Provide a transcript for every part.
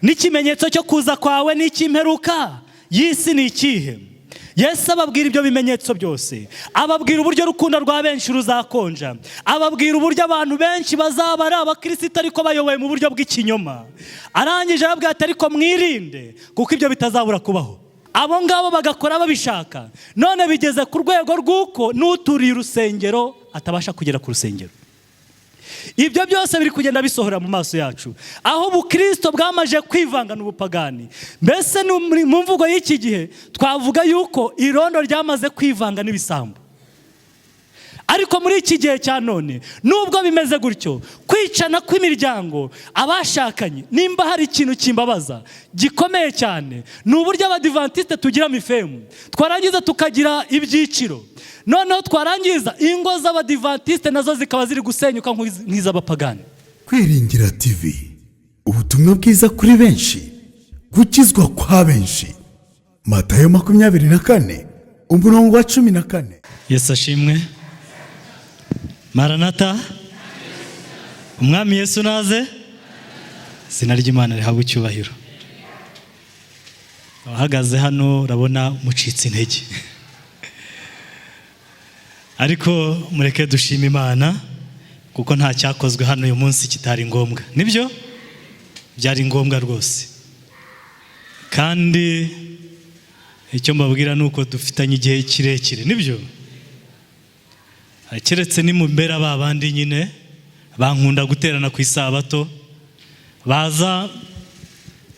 N'ikimenyetso cyo kuza kwawe n'icy'imperuka y'isi ni ikihe? Yesu ababwira ibyo bimenyetso byose, ababwira uburyo urukundo rwa benshi ruzakonja, ababwira uburyo abantu benshi bazaba ari abakirisito ariko bayoboye mu buryo bw'ikinyoma. Arangije arababwira ati: "Ariko mwirinde, kuko ibyo bitazabura kubaho." Abo ngabo bagakora babishaka. None bigeze ku rwego rw'uko n'uturiye urusengero atabasha kugera ku rusengero. Ibyo byose biri kugenda bisohora mu maso yacu, aho ubukristo bwamaze kwivanga n'ubupagani. Mbese mu mvugo y'iki gihe twavuga yuko irondo ryamaze kwivanga n'ibisambo. Ariko muri iki gihe cya none, nubwo bimeze gutyo, kwicana kw'imiryango, abashakanye, nimba hari ikintu kimbabaza gikomeye cyane, ni uburyo Abadivantisite tugira MIFEM, twarangiza tukagira ibyiciro, noneho twarangiza ingo z'Abadivantisite nazo zikaba ziri gusenyuka nk'iz'abapagani. Kwiringira TV, ubutumwa bwiza kuri benshi, gukizwa kwa benshi. Matayo 24, umurongo wa 14. Yesu ashimwe! Maranata! Umwami Yesu naze! Izina ry'Imana rihabwe icyubahiro. Abahagaze hano urabona mucitse intege, ariko mureke dushime Imana, kuko nta cyakozwe hano uyu munsi kitari ngombwa. Nibyo, byari ngombwa rwose. Kandi icyo mbabwira ni uko dufitanye igihe kirekire, nibyo, keretse nimumbera ba bandi nyine bankunda guterana ku isabato, baza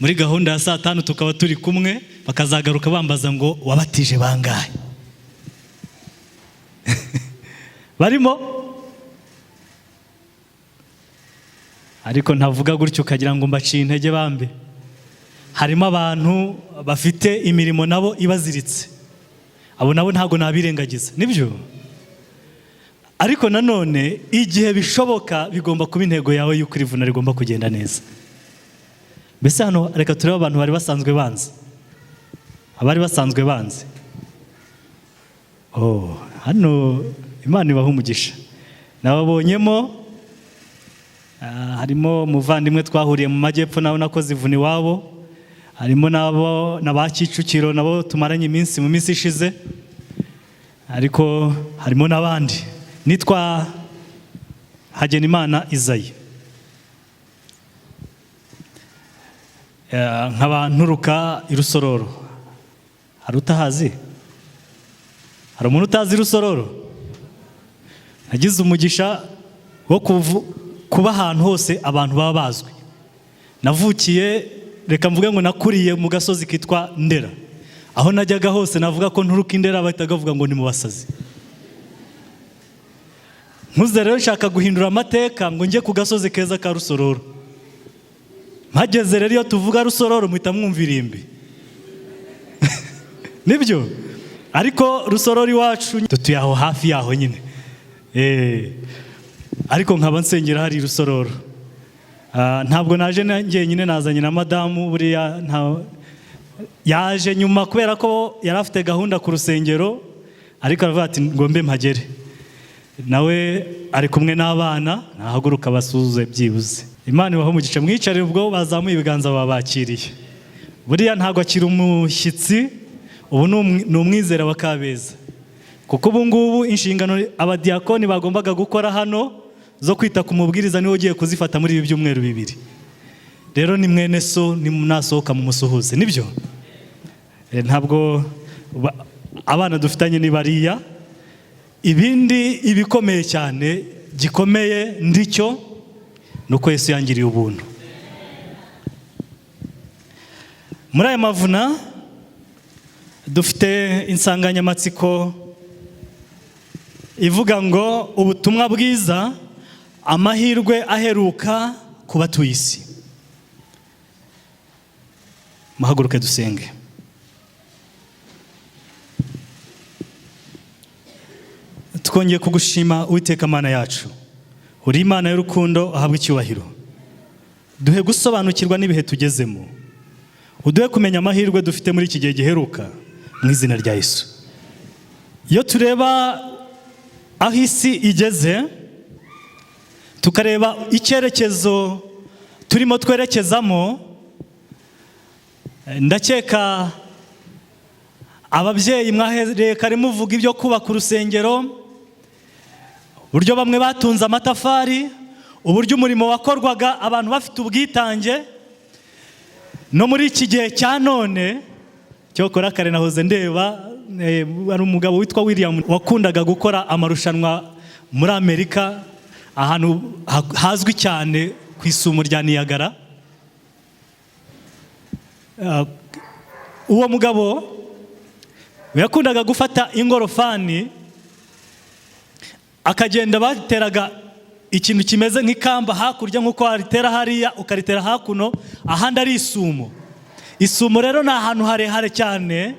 muri gahunda ya saa 5 tukaba turi kumwe, bakazagaruka bambaza ngo: "Wabatije bangahe?" Barimo, ariko ntavuga gutyo ukagira ngo mbaciye intege bambe. Harimo abantu bafite imirimo nabo ibaziritse, abo nabo ntabwo nabirengagiza, nibyo. Ariko nanone igihe bishoboka bigomba kuba intego yawe y'uko iri vuna rigomba kugenda neza. Mbese hano reka turebe abantu bari basanzwe banzi, abari basanzwe banzi. Oh, hano Imana ibaha umugisha, nababonyemo. Harimo umuvandimwe twahuriye mu majyepfo, nawe nakoze ivuna iwabo. Harimo n'abo na ba Kicukiro, nabo tumaranye iminsi mu minsi ishize, ariko harimo n'abandi. Nitwa Hagenimana Izayi, nkaba nturuka i Rusororo. Hari utahazi? Hari umuntu utazi Rusororo? Nagize umugisha wo kuba ahantu hose abantu baba bazwi. Navukiye, reka mvuge ngo nakuriye mu gasozi kitwa Ndera. Aho najyaga hose navuga ko nturuka Indera, bahitaga bavuga ngo ni mu basazi. Nkuze rero nshaka guhindura amateka ngo njye ku gasozi keza ka Rusororo. Mpageze rero, iyo tuvuga Rusororo muhita mwumva irimbi, nibyo. Ariko Rusororo iwacu dutuye aho hafi yaho nyine. Ariko nkaba nsengera hari Rusororo. Ntabwo naje njyenyine, nazanye na madamu. Buriya yaje nyuma kubera ko yari afite gahunda ku rusengero, ariko aravuga ati: "Ngo mbe mpagere." Nawe ari kumwe n'abana, nahaguruka basuhuze byibuze. Imana ibahe umugisha. Mwicare. Ubwo bazamuye ibiganza babakiriye. Buriya ntabwo akiri umushyitsi, ubu ni umwizera wa Kabeza, kuko ubu ngubu inshingano abadiyakoni bagombaga gukora hano zo kwita ku mubwiriza niwe ugiye kuzifata muri ibi byumweru 2. Rero ni mwene so, nasohoka mu musuhuze, nibyo. Ntabwo abana dufitanye ni bariya. Ibindi ibikomeye cyane, gikomeye ndicyo, ni uko Yesu yangiriye ubuntu. Muri aya mavuna dufite insanganyamatsiko ivuga ngo: "Ubutumwa bwiza, amahirwe aheruka ku batuye isi." Muhaguruke dusenge. Twongeye kugushima, Uwiteka Mana yacu, uri Imana y'urukundo, ahabwa icyubahiro. Duhe gusobanukirwa n'ibihe tugezemo, uduhe kumenya amahirwe dufite muri iki gihe giheruka, mu izina rya Yesu. Iyo tureba aho isi igeze, tukareba icyerekezo turimo twerekezamo. Ndakeka ababyeyi mwahereye kare muvuga ibyo kubaka urusengero, uburyo bamwe batunze amatafari, uburyo umurimo wakorwaga abantu bafite ubwitange. No muri iki gihe cya none, cyokora kare nahoze ndeba hari umugabo witwa William wakundaga gukora amarushanwa muri Amerika, ahantu hazwi cyane ku isumo rya Niyagara. Uwo mugabo yakundaga gufata ingorofani akagenda, bateraga ikintu kimeze nk'ikamba hakurya, nk'uko waritera hariya ukaritera hakuno, ahandi ari isumo. Isumo rero ni ahantu harehare cyane.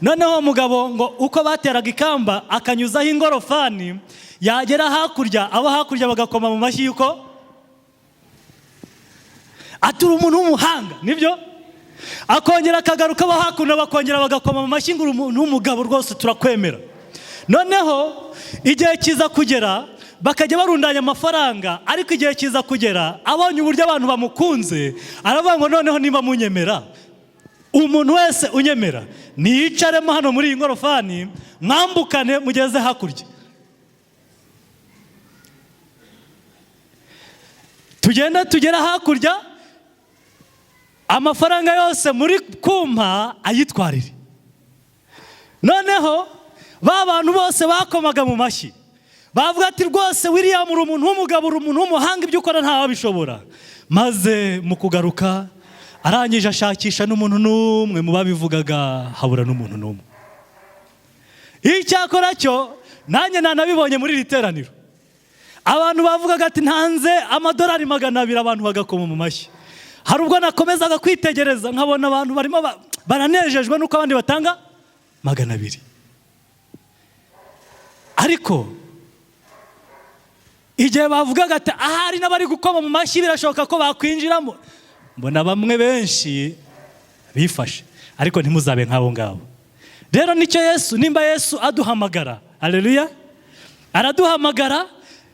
Noneho uwo mugabo ngo uko bateraga ikamba akanyuzaho ingorofani, yagera hakurya, abo hakurya bagakoma mu mashyi yuko atura umuntu w'umuhanga. Nibyo, akongera akagaruka, abo hakuno bakongera bagakoma mu mashyi ngo uri umuntu w'umugabo rwose, turakwemera. Noneho igihe kiza kugera bakajya barundanya amafaranga, ariko igihe kiza kugera abonye uburyo abantu bamukunze, aravuga ngo noneho niba munyemera, umuntu wese unyemera niyicaremo hano muri iyi ngorofani, mwambukane mugeze hakurya. Tugende tugere hakurya, amafaranga yose muri kumpa ayitwarire. Noneho ba bantu bose bakomaga mu mashyi bavuga ati rwose William, uri umuntu w'umugabo, uri umuntu w'umuhanga, ibyo ukora ntawabishobora. Maze mu kugaruka arangije ashakisha n'umuntu n'umwe mu babivugaga, habura n'umuntu n'umwe. Icyakora cyo nanjye nanabibonye muri iri teraniro, abantu bavugaga ati ntanze amadolari 200, abantu bagakoma mu mashyi. Hari ubwo nakomezaga kwitegereza nkabona abantu barimo baranejejwe n'uko abandi batanga 200, ariko igihe bavugaga ati ahari n'abari gukoma mu mashyi birashoboka ko bakwinjiramo, mbona bamwe benshi bifashe. Ariko ntimuzabe nk'abo ngabo. Rero nicyo Yesu, nimba Yesu aduhamagara, haleluya, araduhamagara,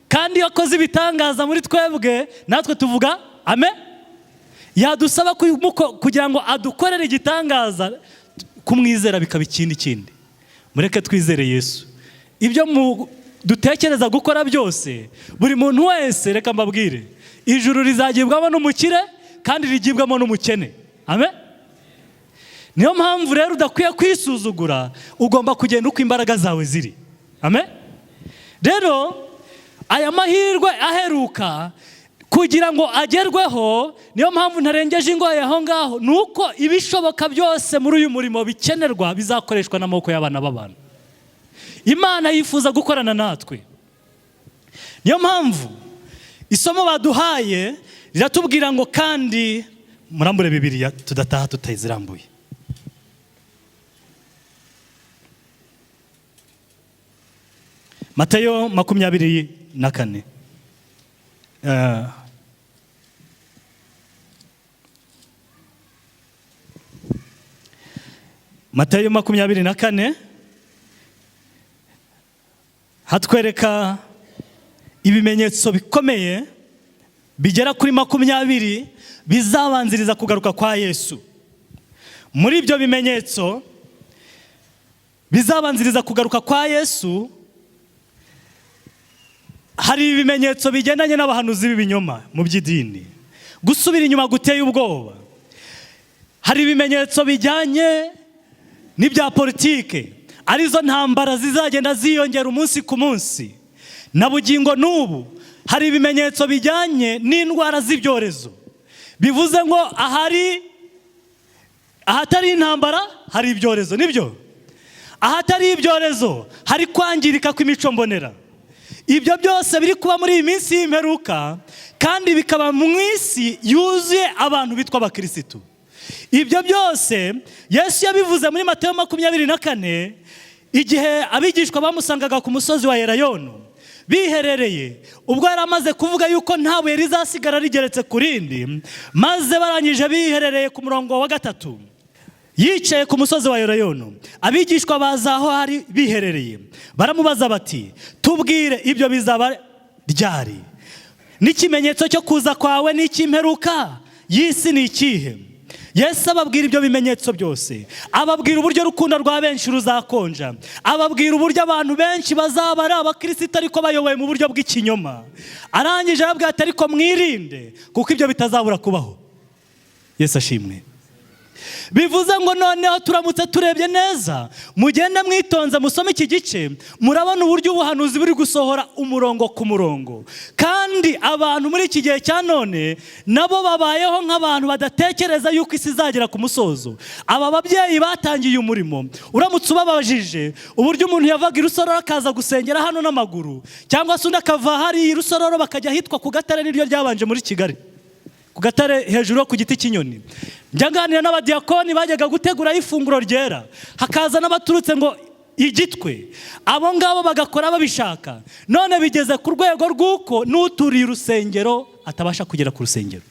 kandi iyo akoze ibitangaza muri twebwe natwe tuvuga amen. Yadusaba kugira ngo adukorere igitangaza, kumwizera bikaba ikindi kindi. Mureke twizere Yesu. Ibyo dutekereza gukora byose, buri muntu wese, reka mbabwire, ijuru rizagibwamo n'umukire kandi rigibwamo n'umukene. Amen. Niyo mpamvu rero udakwiye kwisuzugura, ugomba kugenda uko imbaraga zawe ziri. Amen. Rero aya mahirwe aheruka kugira ngo agerweho, niyo mpamvu ntarengeje ingoyi aho ngaho, ni uko ibishoboka byose muri uyu murimo bikenerwa bizakoreshwa n'amaboko y'abana b'abantu. Imana yifuza gukorana natwe. Niyo mpamvu isomo baduhaye riratubwira ngo, kandi murambure Bibiliya tudataha tutayizirambuye. Matayo 24. Matayo 24 hatwereka ibimenyetso bikomeye bigera kuri 20 bizabanziriza kugaruka kwa Yesu. Muri ibyo bimenyetso bizabanziriza kugaruka kwa Yesu hari ibimenyetso bigendanye n'abahanuzi b'ibinyoma mu by'idini, gusubira inyuma guteye ubwoba. Hari ibimenyetso bijyanye n'ibya politike, arizo ntambara zizagenda ziyongera umunsi ku munsi. Na bugingo n'ubu hari ibimenyetso bijyanye n'indwara z'ibyorezo, bivuze ngo ahatari intambara hari ibyorezo, nibyo? Ahatari ibyorezo hari kwangirika kw'imico mbonera. Ibyo byose biri kuba muri iyi minsi y'imperuka, kandi bikaba mu isi yuzuye abantu bitwa abakirisitu. Ibyo byose Yesu yabivuze muri Matayo 24, igihe abigishwa bamusangaga ku musozi wa Elayono biherereye, ubwo yari amaze kuvuga yuko nta buye rizasigara rigeretse ku rindi, maze barangije biherereye ku murongo wa 3, yicaye ku musozi wa Elayono, abigishwa baza aho hari biherereye, baramubaza bati tubwire ibyo bizaba ryari, n'ikimenyetso cyo kuza kwawe n'icy'imperuka y'isi ni ikihe? Yesu ababwira ibyo bimenyetso byose, ababwira uburyo urukundo rwa benshi ruzakonja, ababwira uburyo abantu benshi bazaba ari abakirisito ariko bayoboye mu buryo bw'ikinyoma. Arangije arabwira ati: "Ariko mwirinde, kuko ibyo bitazabura kubaho." Yesu ashimwe. Bivuze ngo noneho turamutse turebye neza, mugende mwitonze musome iki gice, murabona uburyo ubuhanuzi buri gusohora umurongo ku murongo. Kandi abantu muri iki gihe cya none nabo babayeho nk'abantu badatekereza yuko isi izagera ku musozo. Aba babyeyi batangiye umurimo, uramutse ubabajije uburyo umuntu yavaga i Rusororo akaza gusengera hano n'amaguru, cyangwa se undi akava hariya i Rusororo bakajya ahitwa ku Gatare, niryo ryabanje muri Kigali, ku Gatare hejuru yo ku giti cy'inyoni. Njya nganira n'abadiyakoni bajyaga gutegurayo ifunguro ryera, hakaza n'abaturutse ngo igitwe, abo ngabo bagakora babishaka. None bigeze ku rwego rw'uko n'uturiye urusengero atabasha kugera ku rusengero.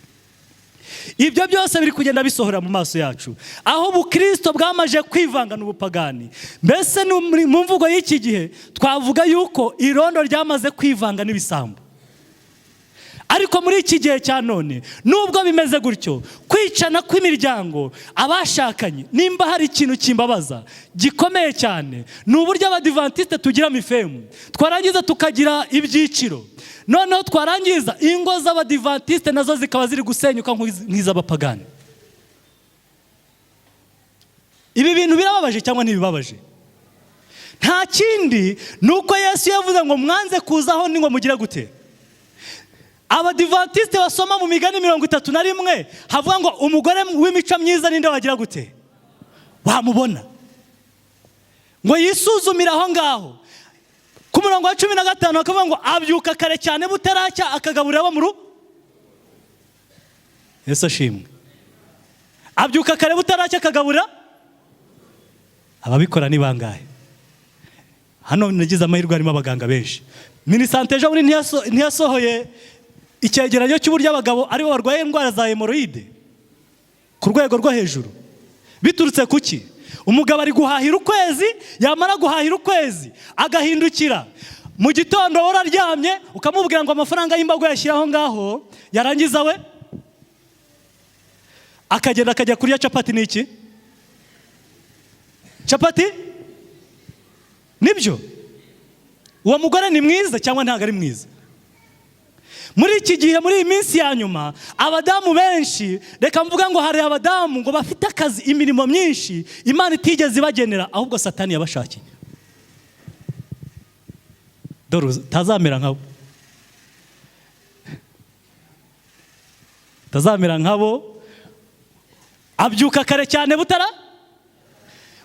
Ibyo byose biri kugenda bisohora mu maso yacu, aho ubukristo bwamaze kwivanga n'ubupagani. Mbese mu mvugo y'iki gihe twavuga yuko irondo ryamaze kwivanga n'ibisambo. Ariko muri iki gihe cya none, nubwo bimeze gutyo, kwicana kw'imiryango, abashakanye, nimba hari ikintu kimbabaza gikomeye cyane ni uburyo Abadivantisite tugira MIFEMU, twarangiza tukagira ibyiciro, noneho twarangiza ingo z'Abadivantisite nazo zikaba ziri gusenyuka nk'iz'abapagani. Ibi bintu birababaje cyangwa ntibibabaje? Nta kindi, ni uko Yesu yavuze ngo mwanze kuzaho ni ngo mugire gute? Abadivantisite basoma mu Migani 31, havuga ngo umugore w'imico myiza ninde wagira gute wamubona, ngo yisuzumire aho ngaho. Ku murongo wa 15 bakavuga ngo abyuka kare cyane butaracya, akagaburira abo mu rugo. Yesu ashimwe. Abyuka kare butaracya akagaburira. Ababikora ni bangahe hano? Nagize amahirwe, harimo abaganga benshi. MINISANTE ejo bundi ntiyasohoye icyegeranyo cy'uburyo abagabo aribo barwaye indwara za hémorroïdes ku rwego rwo hejuru? Biturutse ku ki? Umugabo ari guhahira ukwezi, yamara guhahira ukwezi agahindukira mu gitondo, wowe uraryamye, ukamubwira ngo amafaranga y'imbago yashyira aho ngaho, yarangiza we akagenda akajya kurya capati. Ni iki? Capati nibyo. Uwo mugore ni mwiza cyangwa ntabwo ari mwiza? Muri iki gihe, muri iyi minsi ya nyuma, abadamu benshi, reka mvuga ngo hari abadamu ngo bafite akazi, imirimo myinshi Imana itigeze ibagenera, ahubwo Satani yabashakiye. Dore utazamera nkabo, utazamera nkabo. Abyuka kare cyane butara.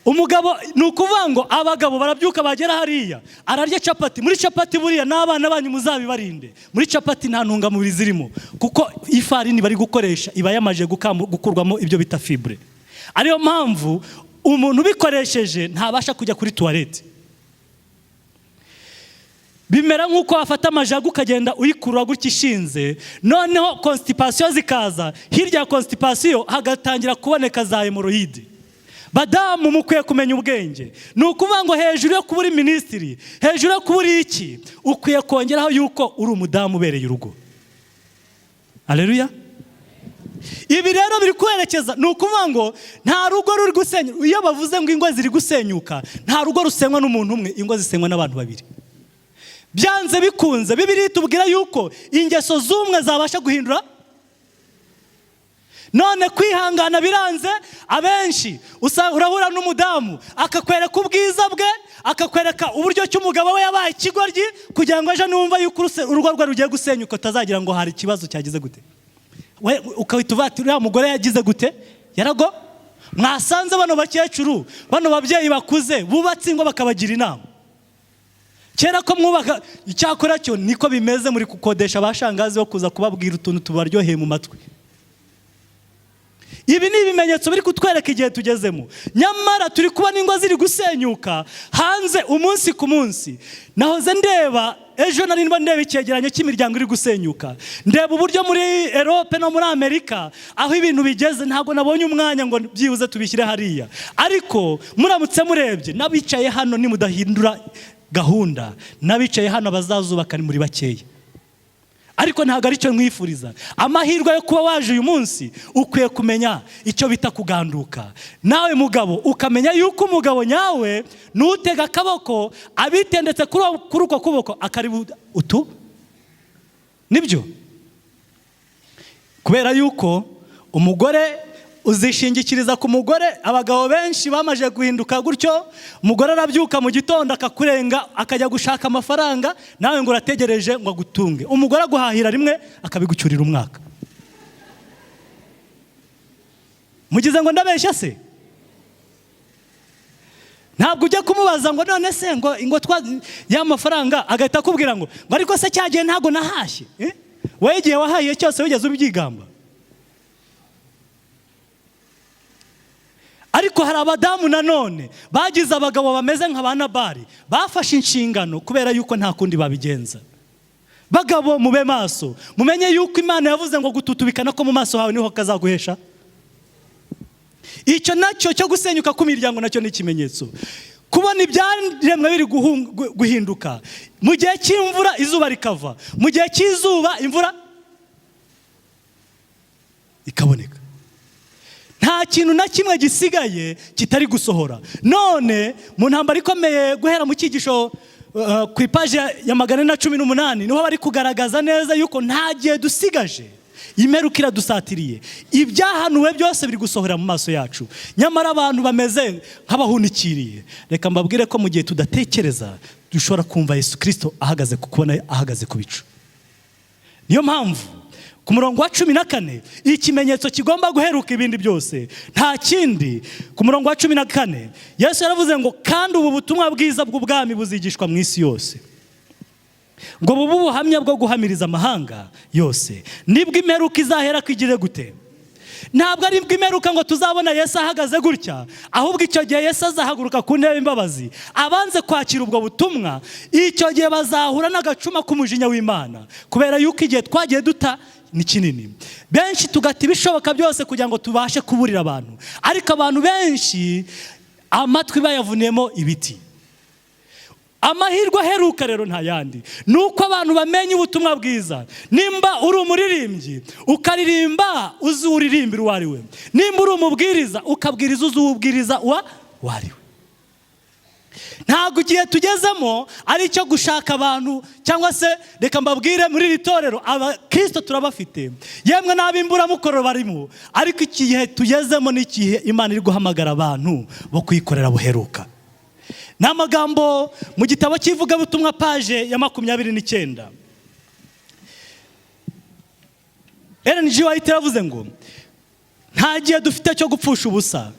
Umugabo, ni ukuvuga ngo abagabo barabyuka, bagera hariya ararya capati. Muri capati buriya, n'abana banyu muzabibarinde, muri capati nta ntungamubiri zirimo, kuko ifarini bari gukoresha iba yamaze gukurwamo ibyo bita fibre. Ariyo mpamvu umuntu ubikoresheje ntabasha kujya kuri toilette. Bimera nk'uko wafata amajagu ukagenda uyikurura gutya ishinze, noneho constipation zikaza, hirya ya constipation hagatangira kuboneka za hémorroïdes. Badamu, mukwiye kumenya ubwenge. Ni ukuvuga ngo hejuru yo kuba uri minisitiri, hejuru yo kuba uri iki, ukwiye kongeraho yuko uri umudamu ubereye urugo. Aleluya. Ibi rero biri kwerekeza, ni ukuvuga ngo nta rugo ruri gusenya. Iyo bavuze ngo ingo ziri gusenyuka, nta rugo rusenywa n'umuntu umwe, ingo zisenywa n'abantu babiri byanze bikunze. Bibiliya itubwira yuko ingeso z'umwe zabasha guhindura. None kwihangana biranze abenshi. Urahura n'umudamu akakwereka ubwiza bwe, akakwereka uburyo ki umugabo we yabaye ikigoryi, kugira ngo ejo niwumva yuko urugo rwe rugiye gusenyuka utazagira ngo hari ikibazo cyagize gute. We ukahita uvuga ati: "Uriya mugore yagize gute?" Yarago mwasanze bano bakecuru, bano babyeyi bakuze bubatse ingo, bakabagira inama kera ko mwubaka. Icyakora cyo niko bimeze, muri gukodesha abashangazi bo kuza kubabwira utuntu tubaryoheye mu matwi. Ibi ni ibimenyetso biri kutwereka igihe tugezemo. Nyamara turi kubona ingo ziri gusenyuka hanze umunsi ku munsi. Nahoze ndeba ejo, nari ndimo ndeba icyegeranyo cy'imiryango iri gusenyuka, ndeba uburyo muri Europe no muri Amerika aho ibintu bigeze. Ntabwo nabonye umwanya ngo byibuze tubishyire hariya, ariko muramutse murebye n'abicaye hano, nimudahindura gahunda, n'abicaye hano bazazubaka ni muri bakeya. Ariko ntabwo aricyo mwifuriza. Amahirwe yo kuba waje uyu munsi, ukwiye kumenya icyo bita kuganduka. Nawe mugabo, ukamenya yuko umugabo nyawe nutega akaboko abitendetse kuri uko kuboko akari utu. Nibyo, kubera yuko umugore uzishingikiriza ku mugore. Abagabo benshi bamaze guhinduka gutyo. Umugore arabyuka mu gitondo akakurenga, akajya gushaka amafaranga, nawe ngo urategereje ngo agutunge. Umugore aguhahira rimwe akabigucyurira umwaka. Mugize ngo ndabeshya se? Ntabwo ujya kumubaza ngo none se ngo twa ya mafaranga, agahita akubwira ngo ariko se cyagiye ntabwo nahashye. Wowe igihe wahahiye cyose wigeze ubyigamba? Ariko hari abadamu nanone bagize abagabo bameze nka ba Nabali, bafashe inshingano kubera yuko nta kundi babigenza. Bagabo, mube maso, mumenye yuko Imana yavuze ngo gututubikana ko mu maso hawe niho kazaguhesha. Icyo nacyo cyo gusenyuka kw'imiryango nacyo ni ikimenyetso. Kubona ibyaremwe biri guhinduka, mu gihe cy'imvura izuba rikava, mu gihe cy'izuba imvura ikaboneka. Nta kintu na kimwe gisigaye kitari gusohora. None mu ntambara ikomeye, guhera mu cyigisho ku ipaji ya 418, niho bari kugaragaza neza yuko nta gihe dusigaje. Imperuka iradusatiriye, ibyahanuwe byose biri gusohora mu maso yacu, nyamara abantu bameze nk'abahunikiriye. Reka mbabwire ko mu gihe tudatekereza dushobora kumva Yesu Kirisito ahagaze ku kubona ahagaze ku bicu. Niyo mpamvu ku murongo wa 14, ikimenyetso kigomba guheruka ibindi byose nta kindi. Ku murongo wa 14, Yesu yaravuze ngo kandi ubu butumwa bwiza bw'ubwami buzigishwa mu isi yose, ngo bube ubuhamya bwo guhamiriza amahanga yose, nibwo imperuka izahera kwigire gute. Ntabwo ari bwo imperuka ngo tuzabona Yesu ahagaze gutya, ahubwo icyo gihe Yesu azahaguruka ku ntebe y'imbabazi. Abanze kwakira ubwo butumwa, icyo gihe bazahura n'agacuma k'umujinya w'Imana, kubera yuko igihe twagiye duta ni kinini. Benshi tugata ibishoboka byose kugira ngo tubashe kuburira abantu, ariko abantu benshi amatwi bayavuniyemo ibiti. Amahirwe aheruka rero nta yandi, ni uko abantu bamenya ubutumwa bwiza. Nimba uri umuririmbyi, ukaririmba uzi uririmbira uwo ari we. Nimba uri umubwiriza, ukabwiriza uzi uwubwiriza uwo ari we. Ntabwo igihe tugezemo ari icyo gushaka abantu, cyangwa se reka mbabwire, muri iri torero abakirisito turabafite, yemwe n'ab'imburamukoro barimo, ariko iki gihe tugezemo ni igihe Imana iri guhamagara abantu bo kuyikorera buheruka. Ni amagambo mu gitabo cy'ivugabutumwa, paje ya 29. Ellen G. White yaravuze ngo nta gihe dufite cyo gupfusha ubusa,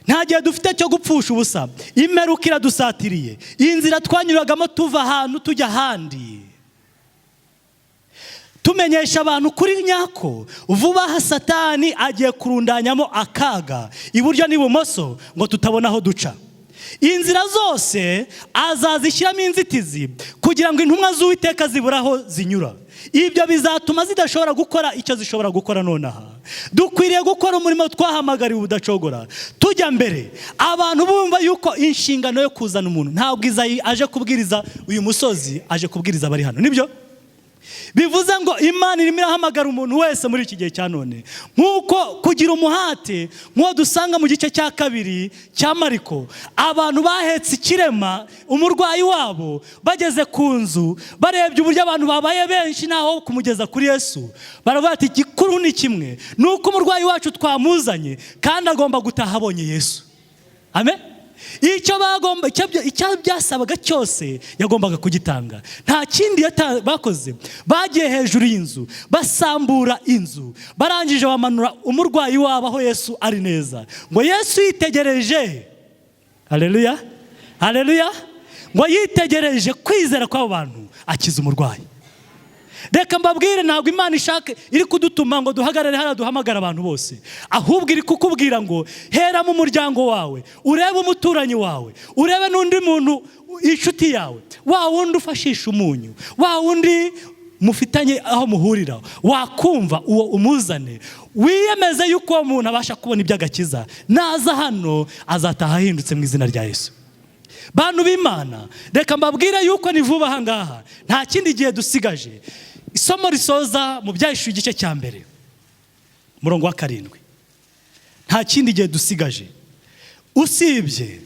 nta gihe dufite cyo gupfusha ubusa. Imperuka iradusatiriye. Iyi nzira twanyuragamo tuva ahantu tujya ahandi, tumenyesha abantu kuri nyako, vuba aha Satani agiye kurundanyamo akaga iburyo n'ibumoso ngo tutabona aho duca. Inzira zose azazishyiramo inzitizi kugira ngo intumwa z'Uwiteka zibure aho zinyura. Ibyo bizatuma zidashobora gukora icyo zishobora gukora nonaha. Dukwiriye gukora umurimo twahamagariwe ubudacogora, tujya mbere, abantu bumva yuko inshingano yo kuzana umuntu, ntabwo Izayi aje kubwiriza uyu musozi, aje kubwiriza abari hano. Nibyo bivuze ngo Imana irimo irahamagara umuntu wese muri iki gihe cya none, nk'uko kugira umuhate nk'uwo dusanga mu gice cya 2 cya Mariko. Abantu bahetse ikirema, umurwayi wabo, bageze ku nzu, barebye uburyo abantu babaye benshi naho kumugeza kuri Yesu, baravuga ati igikuru ni kimwe, ni uko umurwayi wacu twamuzanye kandi agomba gutaha abonye Yesu. Amen. Icyo bagomba, icyo byasabaga cyose yagombaga kugitanga. Nta kindi bakoze, bagiye hejuru y'inzu, basambura inzu, barangije bamanura umurwayi wabo aho Yesu ari neza. Ngo Yesu yitegereje, haleluya, haleluya, ngo yitegereje kwizera kw'abo bantu, akiza umurwayi. Reka mbabwire, ntabwo Imana ishaka iri kudutuma ngo duhagarare hariya duhamagara abantu bose, ahubwo iri kukubwira ngo hera mu muryango wawe, urebe umuturanyi wawe, urebe n'undi muntu, inshuti yawe, wa wundi ufashisha umunyu, wa wundi mufitanye aho muhurira, wakumva uwo umuzane, wiyemeze yuko uwo muntu abasha kubona iby'agakiza. Naza hano azataha ahindutse mu izina rya Yesu. Bantu b'Imana, reka mbabwire yuko ni vuba aha ngaha, nta kindi gihe dusigaje. Isomo risoza mu Byahishuwe igice cya 1 umurongo wa 7. Nta kindi gihe dusigaje usibye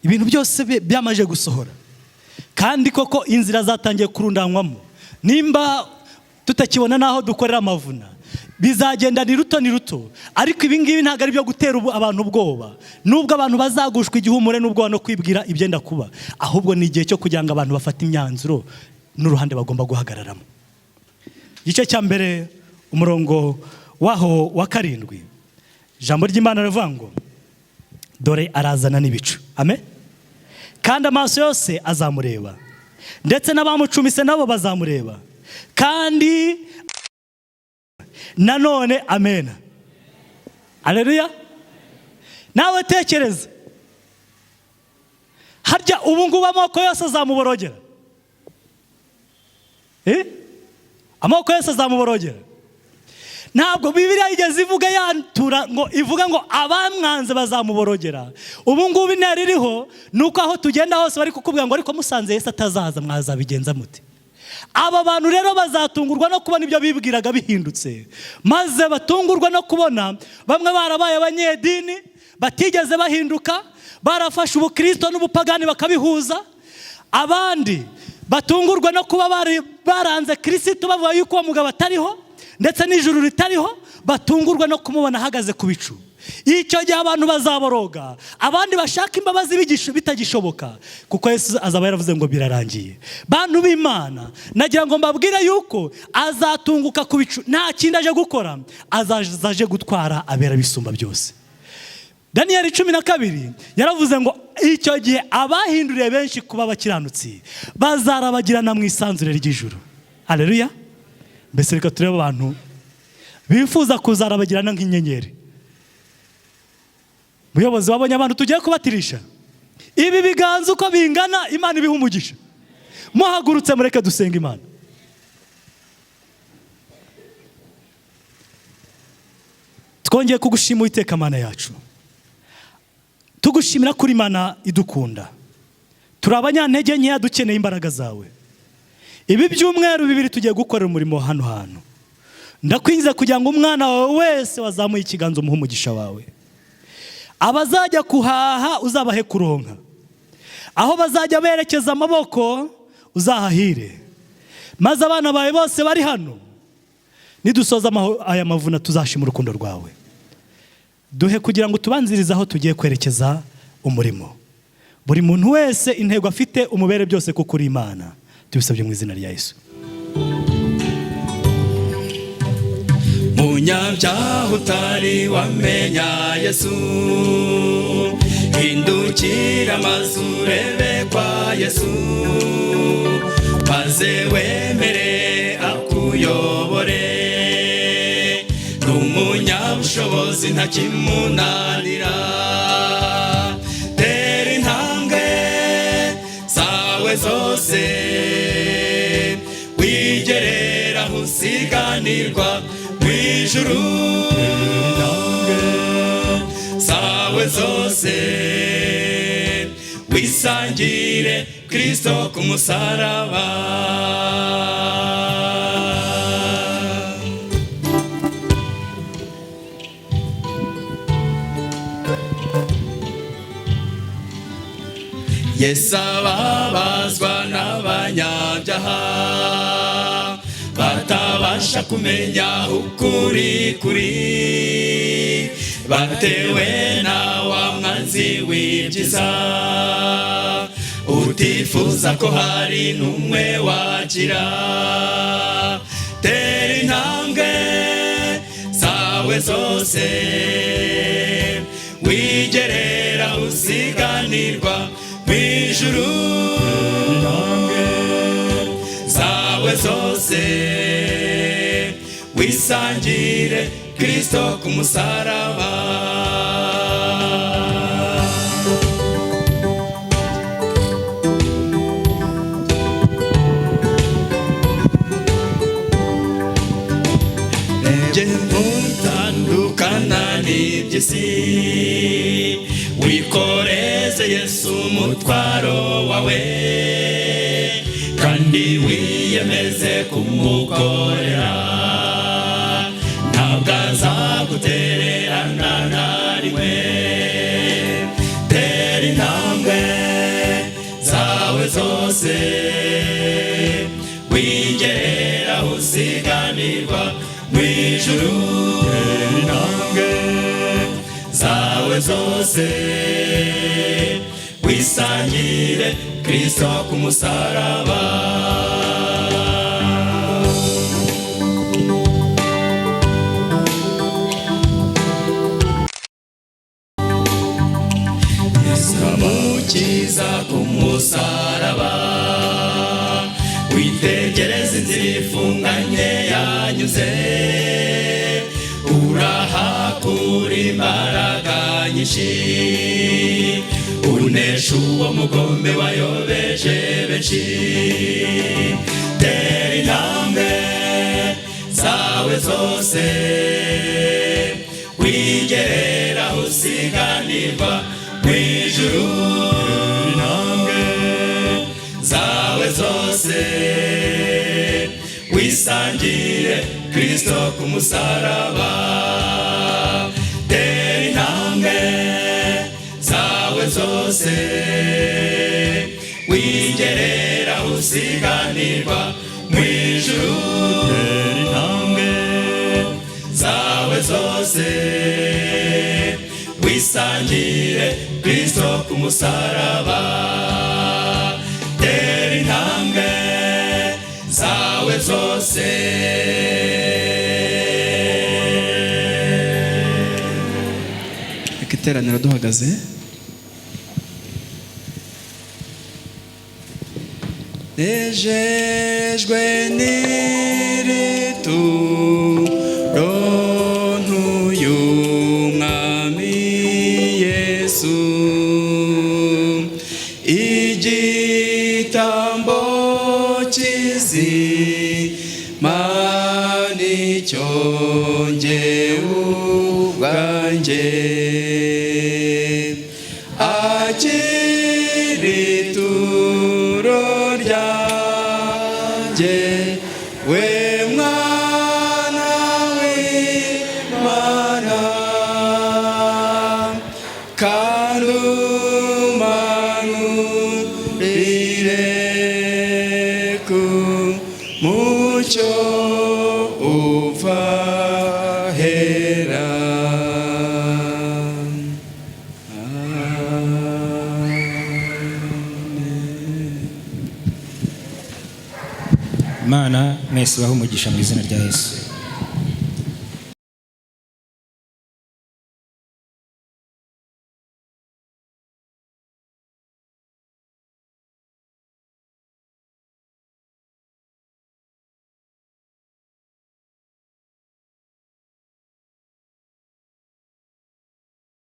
ibintu byose byamaje gusohora, kandi koko inzira zatangiye kurundanywamo. Nimba tutakibona naho dukorera amavuna, bizagenda ni ruto ni ruto, ariko ibi ngibi ntabwo ari byo gutera abantu ubwoba, nubwo abantu bazagushwa igihumure n'ubwoba no kwibwira ibyenda kuba, ahubwo ni igihe cyo kugira ngo abantu bafate imyanzuro n'uruhande bagomba guhagararamo. Igice cya 1 umurongo waho wa 7, ijambo ry'Imana rivuga ngo dore arazana n'ibicu, amen, kandi amaso yose azamureba, ndetse n'abamucumise nabo bazamureba, kandi nanone amen. Haleluya. Nawe tekereza, harya ubu ngubu amoko yose azamuborogera? Amoko yose azamuborogera. Ntabwo Bibiliya igeze ivuga yantura ngo ivuga ngo abamwanze bazamuborogera. Ubu ngubu intera iriho nuko aho tugenda hose bari kukubwira ngo ariko musanze Yesu atazaza mwazabigenza mute? Aba bantu rero bazatungurwa no kubona ibyo bibwiraga bihindutse, maze batungurwa no kubona bamwe barabaye abanyedini batigeze bahinduka, barafashe ubukristo n'ubupagani bakabihuza, abandi batungurwa no kuba baranze Kristo bavuga yuko uwo mugabo atariho ndetse n'ijuru ritariho, batungurwa no kumubona ahagaze ku bicu. Icyo gihe abantu bazaboroga, abandi bashaka imbabazi bitagishoboka, kuko Yesu azaba yaravuze ngo birarangiye. Bantu b'Imana, nagira ngo mbabwire yuko azatunguka ku bicu, nta kindi aje gukora, azaje gutwara abera bisumba byose. Daniel 12 yaravuze ngo icyo gihe abahinduriye benshi kuba abakiranutsi bazarabagirana mu isanzure ry'ijuru. Haleluya. Mbese reka turebe abantu bifuza kuzarabagirana nk'inyenyeri. Muyobozi, wabonye abantu tugiye kubatirisha ibi biganza uko bingana, Imana ibiha umugisha. Muhagurutse mureke dusenga Imana. Twongeye kugushima Uwiteka Mana yacu, tugushimira kuri Imana idukunda. Turi abanyantege nkeya, dukeneye imbaraga zawe. Ibi byumweru 2 tugiye gukorera umurimo hano hantu. Ndakwinjiza kugira ngo umwana wawe wese wazamuye ikiganza umuhe umugisha wawe. Abazajya kuhaha uzabahe kuronka, aho bazajya berekeza amaboko uzahahire, maze abana bawe bose bari hano nidusoza aya mavuna tuzashima urukundo rwawe. Duhe kugira ngo tubanzirize aho tugiye kwerekeza umurimo. Buri muntu wese intego afite umubere byose kuko uri Imana. Tubisabye mu izina rya Yesu. Munyabyaha utari wamenya Yesu, hindukira maze urebe kwa Yesu, maze wemere akuyobore. N'umunyabushobozi ntakimunanira. Tera intambwe zawe zose, wigerera aho usiganirwa mw'ijuru. Zawe zose wisangire Kristo ku musaraba. Yesu ababazwa n'abanyabyaha batabasha kumenya ukuri kuri, batewe na wa mwanzi w'ibyiza, utifuza ko hari n'umwe wagira. Tera intambwe zawe zose, wigerera usiganirwa mw'ijuru. Zawe zose wisangire Kristo ku musaraba. Njye mutandukana n'iby'isi, wikorera Umutwaro wawe, kandi wiyemeze kumukorera. Ntabwo azagutererana na rimwe. Tera intambwe zawe zose, wigerera usiganirwa mu ijuru. Tera intambwe zawe zose, wisangire Kristo ku musaraba. Mukiza ku musaraba, witegereze inzira ifunganye yanyuze, urahakura imbaraga nyinshi, unesha uwo mugome wayobeje benshi. Tera intambwe zawe zose, wigerera usiganirwa mu ijuru. Intambwe zawe zose, wisangire Kristo ku musaraba. Tera intambwe zawe zose, wigerera usiganirwa mu ijuru. Tera intambwe zawe zose, wisangire Kristo ku musaraba. Tera intambwe zawe zose. Reka iteraniro duhagaze. Nejejwe n'iri turo ntuyu Mwami Yesu, igitambo kizima nicyo njye ubwanjye. Akiri ituro ryanjye, we mwana w'Imana, kandi umanurire ku mucyo uva hera. Amen. Imana mwese ibahe umugisha mu izina rya Yesu.